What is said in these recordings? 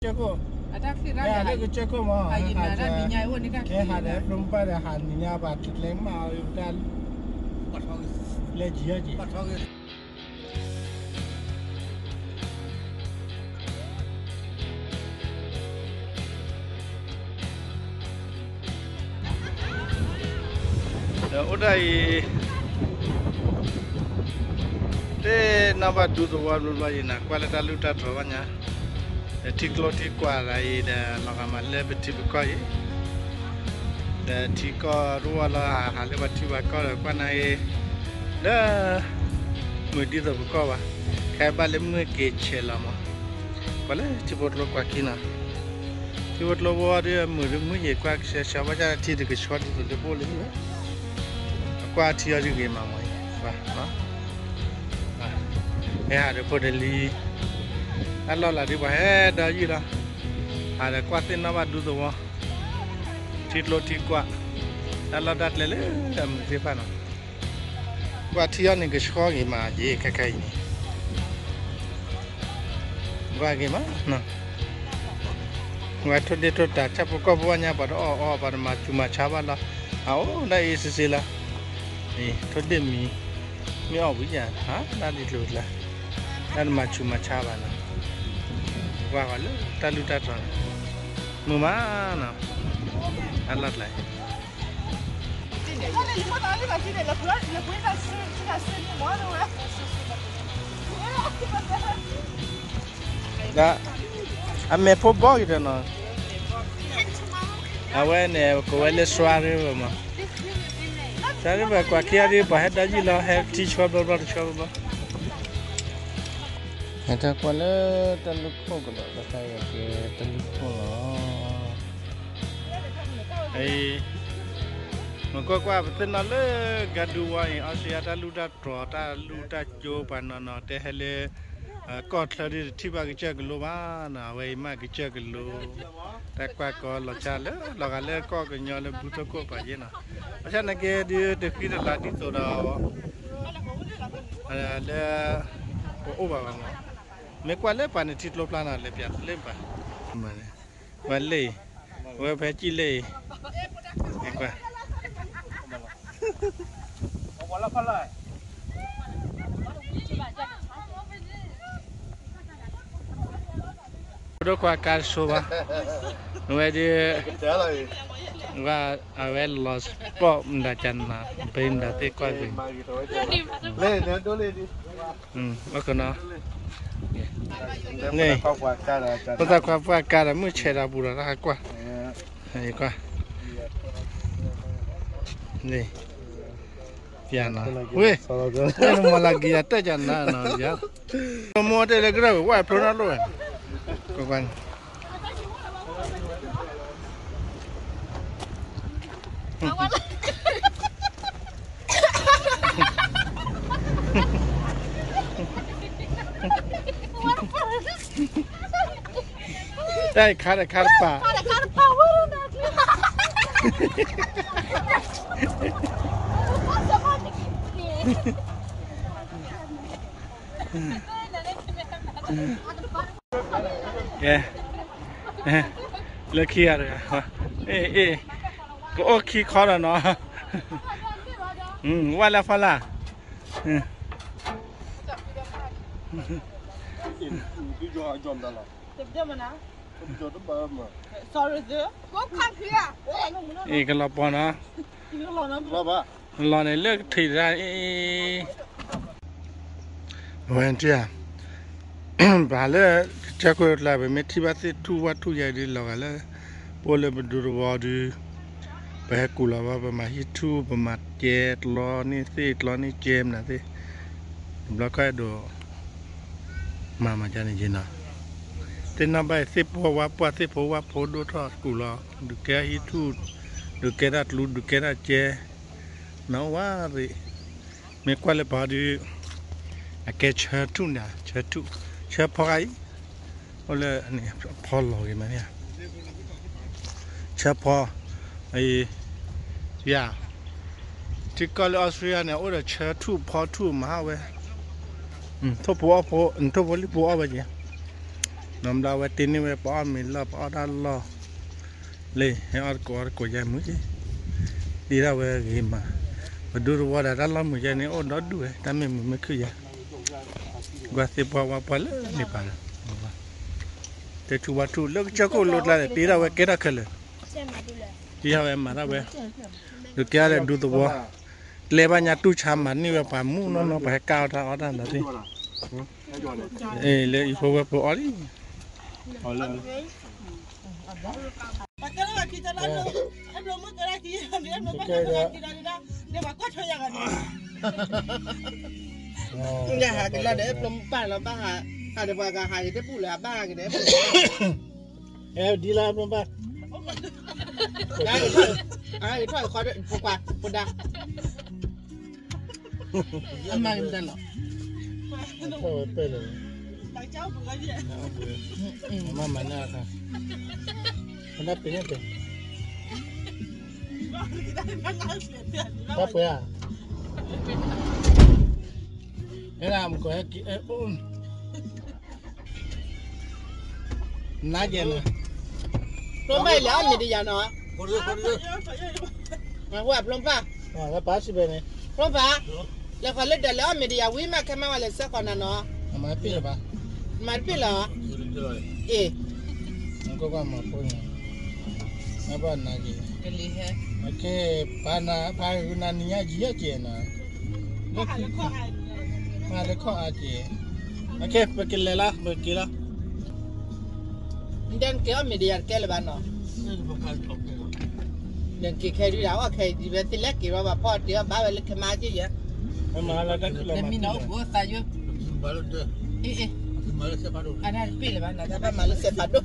ကစၢၢ်ခိၣ်, လၢကစၢၢ်ခိၣ်မး, ဟးဒီး ဖျိမပၢ်ဒီးဟးနံၤညါဘၣ် တကျဲမးအီၤတၢ် လဲၤကံၤအီၤက့ၤ ဒီးအိၣ်ဒၣ်အံၤ တနီၣ်ဘၣ်ဒူသဝီဘျီဘျီအံၤန့ၣ် ကွၢ်လၢတၢ်လူၢ်တၢ်တြီၤဘၣ်ညါ, ဒီးထံကျိထံကွၢ်ဒၣ်အံၤဒီး လီၤဂာ်မးလၢပထံပကီၢ်အံၤ, ဒီးထံကီၢ်တဝီလီၤ ဟးလၢပှၤထံပှၤကီၢ်ဒီးကွၢ်နၤအံၤ, လၢ မုၢ်ဒ်သိးပကီၢ်ဘၣ်, ခဲအံၤဘၣ်လၢမုၢ်က့ၤဆဲးလီၤမး, ကွၢ်လၢထံဖိကျိကွၢ်ခံနီၤ, ထံဖိကျိဝီဒီးမုၢ်ဒ်မုၢ်ယံၤကွၢ်ကဆှီဆှီ ဘၣ်ဆၣ်ထံတကဆှီဒ်သိးလၢပအိၣ်လၢဟံၣ်ဝဲ, အကွၢ်ထံအီၤဒ်ဂ့ၤမးမးအံၤ, ဟဲဟးဒီးဖိတလံၤ, တၢ်လီၢ်လၢဒ်ပှၤဟဲဒီးယုၢ်လီၤ, ဟးဒီးကွၢ်သ့ၣ်နီၣ်ဘၣ်ဒူသဝီ, ထံကျိထံကွၢ်, တၢ်လီၢ်တၢ်ကျဲလၢအမုၢ်သ့ၣ်တဖၣ်နီၤ ကွၢ်ထံအီၤန့ၣ်ကဆှီဂ့ၤမးယံၤခဲခါအံၤန့ၣ်, ကွၢ်ဂ့ၤမး, ကွၢ်ထိၣ်ဒ့ၣ်ထိၣ်တၢ် ဆၣ်ဖိကီၢ်ဖိဘၣ်ညါ ပှၤတအီၣ်အီ ပှၤတမၤဆူးမၤဆါဘၣ်လီၤ, အအိၣ်ဒၣ်အံၤစ့စ့လီၤ, ထိၣ်ဒ့ၣ်မံၤ, မ့ၢ်အီၣ်ဝံၤယၤ ဟးဒၣ်ဒ်ကျိၤကျါ, တၢ်တမၤဆူးမၤဆါဘၣ်နီၤ, ကွၢ်ဃီလၢတၢ်လူၢ်တၢ်တြီၤန့ၣ်, မုာ်မးနီၤ, တၢ်လီၢ်ကျါ ဒီး အမဲာ်ဖိဘီက့ၤဒီးနီၤ, အဝဲန့ၣ် ကဝဲလၢစွါရ့ဝဲမး, စွါရ့ဝဲကွၢ်ခံဂၤဒ် ပှၤဟဲဒီးယုၢ်လီၤ ဟဲထံဆှီဘျီဘျီတဆှီဘျီဘျီ, ဟဲတၢ်ကွၢ်လၢတၢ်လူၢ်ခိၣ်ကဒီး တၢ်ခါအံၤကဲတၢ်လူၢ်ခိၣ်လီၤ. မ့ၢ်ကွၢ်ကွၢ် ပသ့ၣ်နီၣ်လၢ ကဒူဝါအံၤ အီစထြ့လယါ တၢ်လူၢ်တၢ်တြီၤ တၢ်လူၢ်တၢ်ကၠိ ပှၤနီၢ်နီၢ်တဲဟဲလၢ ကီၢ်ချၢဒ်တထံၣ်ဘၣ်ကစၢၢ်ကလိဘၣ်နီၤ, အဝဲအံၤမ့ၢ်ကစၢၢ်ကလိ, တၢ်ကွၢ်ကီလီၤကၢ်လၢ လီၤဂာ်လၢကီၢ်ကညီလၢဘူၣ်သကိးပာ်ယဲနီၤ, ဘၣ်ဆၣ်နာ်က့ဒ်တဃံတလၤဒ်သိးဒီး လၢ ပအိၣ်ဘၣ်ဘၣ်မး, မ့ၢ်ကွၢ်လၢပှၤန့ၣ်ထံကျိဖျါနီၤ လဲၤပၠးလၢပှၤ ပှၤလၢအံၤ, ဝဲဖဲကံၣ်လၢအံၤ, ကွၢ် ဒိခွါကါတဆိဘၣ်, ဝဲဒ် အဝဲလီၤစပီၣ်မတၤကနၤ, ပမတၤသ့ၣ်ကွၢ်က့ၤ, န့ၣ်, ပသးခွါပှၢ်ကါဒီး မုၢ်ဆဲးဒီးပူၤဒီးတၢ်ဟးကွၢ်, ကွၢ်, န့ၣ်, ပျးနီၤ, ဝ့ၢ်, မၤလၤက့ၤယၤတၢ်ကနၤနီၤ, ယၤ, မိၢ်တဲလၢကရၢၢ်ဝဲ ဝဲဖျိထီၣ်လိၣ်ဝဲ, ကွၢ်ကွၢ် တၢ်အံၤခါဒီးခါတပၤ, ကဲ, လၢခံဂၤတဂၤ, အ့ၣ်, ကအိၣ်ခံခီဒီးနီၤ, ဝဲလၢဖီလာ်, အ့ၣ် ကလီၤပှီၤနီၤ, လီၤန့ၣ်လၢကထံၣ်တၢ်အ့ၣ်, ဝဲတၢ် ပှၤလၢကစၢၢ်ခိၣ်တကျါ ပမ့ၢ်ထံၣ်ဘၣ်သ့ၣ်ထူၣ်ဝၣ်ထူၣ်ယါဒ်လီၤဂာ်လၢ ပအိၣ်လၢပဒူသဝီဒုး, ပဟဲကူၣ်လီၤဘၣ် ပမၤဟံၣ်ထူၣ် ပမၤကဲတလီန့ၢ်သ့ၣ်တလီန့ၢ်ကဲမနုၤသ့ၣ်, တဘျီခီအဲၣ်ဒိး မၤမၤကန့ၣ်က့နီၤ, သ့ၣ်နီၣ်ဘၣ်သ့ၣ်ဖိဝါပှၢ် သ့ၣ်ဖိဝါဖိဒိၣ်ထီၣ်ကူၣ်လီၤ ဒုးကဲဟံၣ်ထူၣ်, ဒုးကဲတၢ်တလူ ဒုးကဲတၢ်ကဲ, နီၢ်ဝါသ့ၣ်, မ့ၢ်ကွၢ်လၢပှၤဒုး အကဲဆၢထူၣ်န့ၣ် ဆၢထူၣ်, ဆၢဖီအံၤ, အိၣ်လၢဖီလီၤဂ့ၤမးန့ၣ်, ဆၢဖီ, ယၤ, ထံကီၢ်လၢအီစထြ့လယါန့ၣ် အိၣ်ဒီးဆၢထူၣ်ဖီထူၣ်မၤဟါဝဲ, ထိၣ်ဖိအီၣ်ဖိ, ထိၣ်ဖိလံၣ်ဖိအီၣ်ဝဲက့ၤ နီၢ်ဘျါဝဲတ့န့ၢ်ဝဲ ပအီၣ်မ့ၤလီၢ် ပအီၣ်တၢ်လီၢ်လံ, ဟဲအီၣ်တကိးအီၣ်တကိးယဲမုၢ်က့, ဒ်ဒၣ်ဝဲဂ့ၤမး, ပဒူသဝီဒီးတၢ်လီၢ်မုာ်ယဲန့ၣ် အိၣ်ဒီဒူၣ်ဝဲ တၢ်မ့ၢ်မုာ်မ့ၢ်ခုၣ်ယဲ, ကွၢ်သ့ၣ်ပှၢ်ဝါပှၢ်လၢန့ၣ်ပၤလီၤ, တထူဝါထူၣ်လၢကစၢၢ်ခိၣ်လိကျါဒီး တ့ထီၣ်ဝဲကဲထီၣ်ခဲလၢာ်, တ့ထီၣ်ဝဲမၤတၢ်ဝဲ, ဒုးကဲထီၣ်ဒီးဒူသဝီ, ကျဲဘၣ်ညါတူၢ်ဆါမၤန့ၢ်ဝဲပှၤမုၣ်နီၢ်နီၢ် ပှၤဟဲကၢ်အီၣ်တၢ်အီၣ်တၢ်နီၤသ့ၣ် လၢအံၤဖိဝဲဖိအီၣ်လံ, ဟးကလီၤဒီး ပျိမုၢ်ပၢ်လီၤဘၣ်ဟး, ဟးဒီးပှၤကဟးက့ၤတပူၤလၢအဘၣ်ဟးက့ၤဒီး အဲဒ်လၢပျိမုၢ်ပၢ်, အဟဲက့ၤထီၣ်ဃီဖိခွါဖိဒါ အမၤကတၢၢ်လီၤ, ထီၣ်ဝဲပဲၢ်လၢာ်, အမၤမၤန့ၢ်အခါ, မနၢ်ပ့ၤန့ၣ်ပ့ၤ, တၢ်ပှဲၤဧါ, အဲဒၣ်မကီၢ်ဟဲက့ၤ, နါယဲၢ်န့ၣ်, ပျိမုၢ်ပၢ်လဲၤအီၣ်မ့ၤဒီးယၤနီၤ, ပျိမုၢ်ပၢ်, ပျိမုၢ်ပၢ်, လဲၤဃီၤလၢဒၢးလဲၤအီၣ်မ့ၤဒီးယၤဝံၤမး ခဲမါဝဲလဲၤဆှၢဃီၤနၤနီၤ, မၤတပ့ၢ်လၢၤဘၣ်, မၤတပ့ၢ်လၢၤ, အ့ၣ် နကဘၣ်မၤဖိန့ၣ်, နဘၣ်နၤက့ၤ, ကလံၤဟဲ, ပှၤနၤ ပှၤနၤနံၤညါယံၤယဲၢ်က့ၤနီၤ, မၤလၢခီၣ်အါက့ၤ, ပကလဲၤလီၤ ပက့ၤလီၤ, နတဲနက့ၤအီၣ်မ့ၤဒီးယၤတကဲလၢၤဘၣ်နီၤ, နက့ၤခဲဒုးဒၣ်အီၣ်ခဲအံၤဒ်ဝဲသ့ၣ်လဲၣ်က့ၤဘၣ်ဘၣ်ဖီအီၣ်တ့ၢ်အီၣ်ဘၣ်ဝဲလၢခဲမါက့ၤယဲၢ်, လၢမံနီၤအိၣ်ဘှီသးယိၣ်, အ့ၣ် အတၢ်တပ့ၢ်လၢၤဘၣ်နီၤ တၢ်ဘၣ်မၤလၢစဲးဖးဒိၣ်,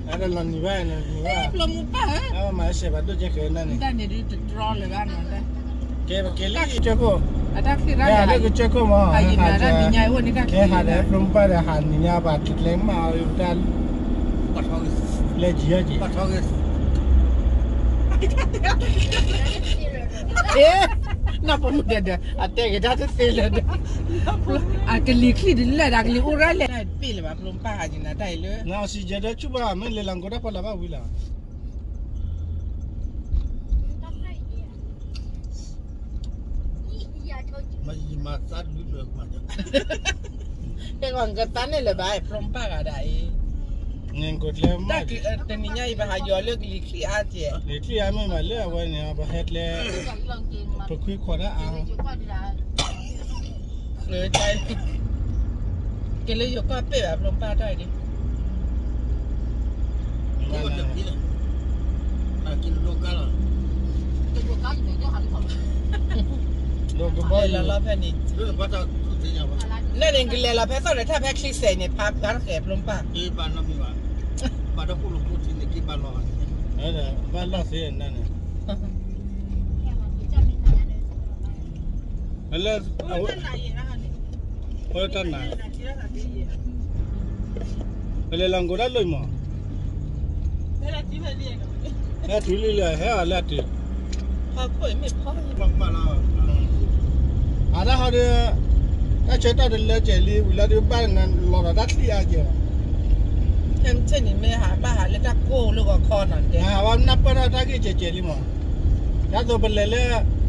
အတၢ်လီၤနံၤဘၣ်, ပျိမုၢ်ပၢ်ဧၢ, အမၤလၢစဲးဖးဒိၣ်ကဲဃဲၤနၤန့ၣ်, တၢ်န့ၣ်ဒုးတတြီလၢၤဘၣ်နီၤ, ကဲပက့ၤလံ ကစၢၢ်ခိၣ်, အတၢ်ခံရၢ်လၢကစၢၢ်ခိၣ်မး, ဟးဒီးပျိမုၢ်ပၢ်ဒီးဟးနံၤညါဘၣ် တကျဲမးအီၤတၢ်, လဲၤက့ၤယဲၢ်က့ၤ နီၢ်ပိာ်မုၣ်ဒီး အတဲက့ၤတၢ်တသ့လၢၤဒီး အကလံၤချံၣ်ဒ်လဲၣ်ဒီး အကလံၤအိၣ်ရၣ်လဲၣ်တပ့ၢ်လၢၤဘၣ် ပျိမုၢ်ပၢ်ဟးက့ၤနၤတၢ်အံၤလၢ နအီစံယဲဒၢဆူၣ်ဘၣ် မ့ၢ်လဲၤလီၤကိးတၢ်ဖီလာ်ဘၣ်ဝံၤလီၤ မယံၤမၤသးဒုးလၢၤကွၢ် တဲဂီၤကသါန့ၣ်လၢၤဘၣ် ပျိမုၢ်ပၢ်ဂၤဒၣ်အံၤ တနံၤညါအံၤ ပဟးယီၤလၢကလံၤချံၣ်အါကဲး လံၤချံၣ်အါမ့ၢ်မးလၢအဝဲန့ၣ် ပဟဲကျဲ ပခွံခွါတၢ်အါ က့ၤလၢယိၤကီၢ်ပ့ၢ်ဘၣ် ပျိမုၢ်ပၢ်တၢ်အံၤဒ် လီၤလီၤဖဲန့ၣ် လၢန့ၣ် ကလဲၤလီၤဖဲသီၣ်ဒီးထၢၣ်ဖဲချံစဲးန့ၣ် ဖးဖးတဃဲၤပျိမုၢ်ပၢ် ဘၣ်လီၢ်သ့နၤန့ၣ် လၢ အဝဲတၢ်နၤ ပလဲၤလီၤကိးတၢ်လီၢ်မး ဟဲတုၤလံလၢ ဟဲအီၤလၢအတုၤ အတၢ်ဟီဒီး တၢ်ဆၢကတီၢ်တလၢကဲၤလံ ဝံၤလီၤဒုးဘၣ်လီၤဒီးတၢ်ချံအါကဲၤဘၣ် ခဲမုၢ်ဆ့ၣ်န့ၣ်မ့ၢ်ဟးဘၣ်ဟးလၢတၢ်ကိၢ်လၢဂီၤခီနီၤ ဟးဘၣ်နၢ်ပၢၢ်ထီၣ်တၢ်ဂ့ၢ်ကဲၤကဲၤလံမး ဒ်သိးပလဲၤလၢ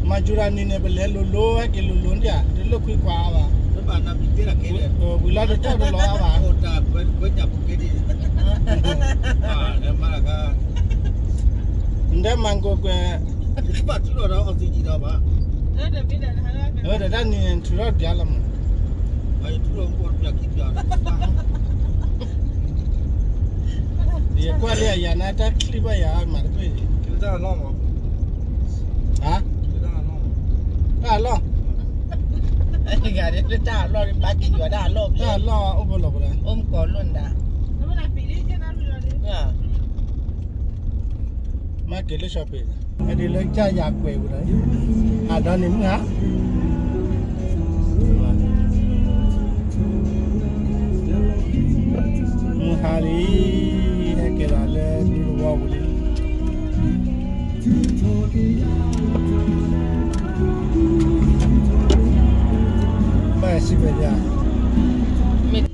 မၤယူၤရၤနံၤန့ၣ် ပလဲၤလိၤလိၤ ဟဲက့ၤလိၤလိၤန့ၣ် တလိၣ်ခွံခွါအါဘၣ် ဝံၤလီၤတထီၣ်တလီၤအါဘၣ် နတဲမၤကိးကွဲ ဒီးတၢ်နံၤန့ၣ် ထုးထီၣ်ပျးလီၤမး ယကွၢ်လံယၤန့ၣ် တၢ်ချံဘၣ်ယၤမၤတပ့ၢ် ဟါ တၢ်အလီၢ် တၢ်အလီၢ် ဘၣ်က့ၤယွၤတၢ်အလီၢ် တၢ်အလီၢ်အိၣ်ဖဲလဲၣ် အိၣ်မကီၤလိၣ်နဒါ မ့ၢ်က့ၤလၢ shopping အဒ်လၢကစၢ်ယၤကွဲးဝဲဒီး အဒီနံၤမုၢ်ဧါ မုၢ်ဟါလံ ဟဲက့ၤလီၤလၢဒူသဝီပူၤလံ ဘၣ်စံးဝဲဒၣ် မ့ၢ်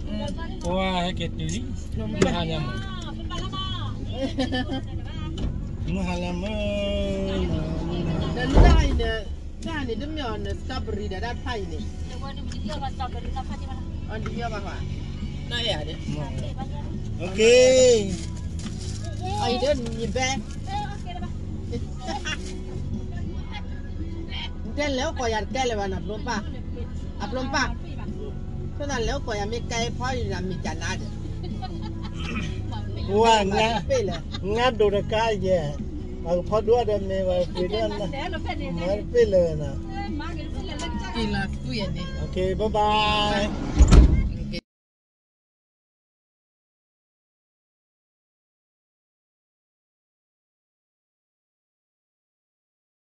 ပှၤ ကဲတုၤလံ, မုၢ်ဟါလၢမုၢ်, မုၢ်ဟါလၢမုၢ်, ဒီးလၢအံၤန့ၣ်, တၢ်န့ၣ်တမ့ၢ်အီၤန့ၣ် strawberry ဒီးတၢ်တဖၣ်အံၤန့ၣ်, အီၤဒ်ယီဘၣ်, အံၤဒီးနဘဲ, နတဲလဲၤအိၣ်ကိးယၤတကဲလၢၤဘၣ်နီၤ ပျိပၢ်, အပျိပၢ်, ဆိသးလဲၤအိၣ်ကိးယၤမ့ၢ်ကဲဖီအံၤန့ၣ် မ့ၢ်ကနါဒီး, ဝါ, ငါဒိးတကါယဲၢ်, ပှၤကဖီဒိၣ်ဒီးမ့ၢ်ဝဲပှ့ၤဒိၣ်, မၤတပ့ၢ်လၢၤနီၤ, က့ၤလီၤသူယဲၢ်န့ၣ်, okay bye bye.